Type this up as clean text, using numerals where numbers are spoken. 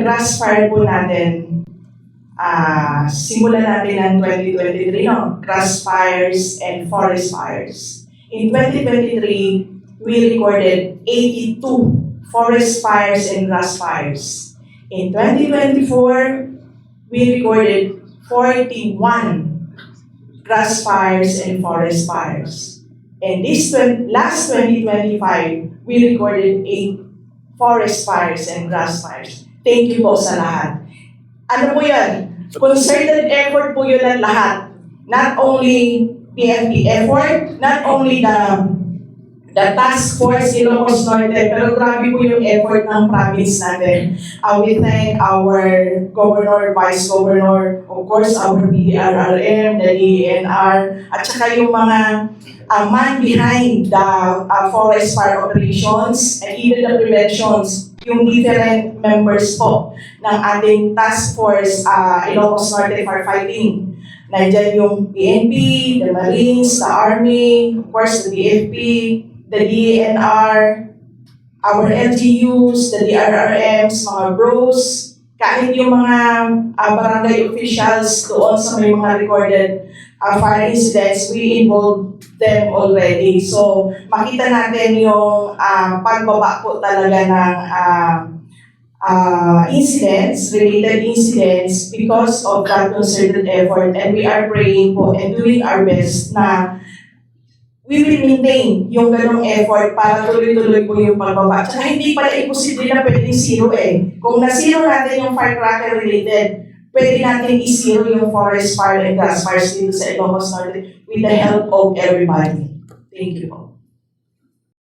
grass fire po natin, simulan natin ng 2023, no? Grass fires and forest fires. In 2023, we recorded 82 forest fires and grass fires. In 2024, we recorded 41 grass fires and forest fires. And this last 2025, we recorded 8 forest fires and grass fires. Thank you po sa lahat. Ano po yan? Concerted effort po yun ng lahat. Not only PNP effort, not only the task force Ilocos Norte, pero grabe po yung effort ng province natin. We thank our governor, vice governor, of course, our BDRRM, the DENR, at saka yung mga man behind the forest fire operations and even the preventions, yung different members po ng ating task force Ilocos Norte Firefighting. Nandiyan yung PNP, the Marines, the Army, of course, the DFP, the DENR, our LGUs, the DRRMs, mga bros, kahit yung mga barangay officials doon sa may mga recorded fire incidents, we involved them already. So, makita natin yung pagbaba po talaga ng incidents, related incidents, because of that concerted effort. And we are praying po and doing our best na we will maintain yung ganong effort para tuloy-tuloy po yung pagbaba. Tsaka hindi pala imposible na pwedeng zero eh. Kung na-zero natin yung firecracker related, pwede natin i-zero yung forest fire and grass fires dito sa Ilocos Norte with the help of everybody. Thank you.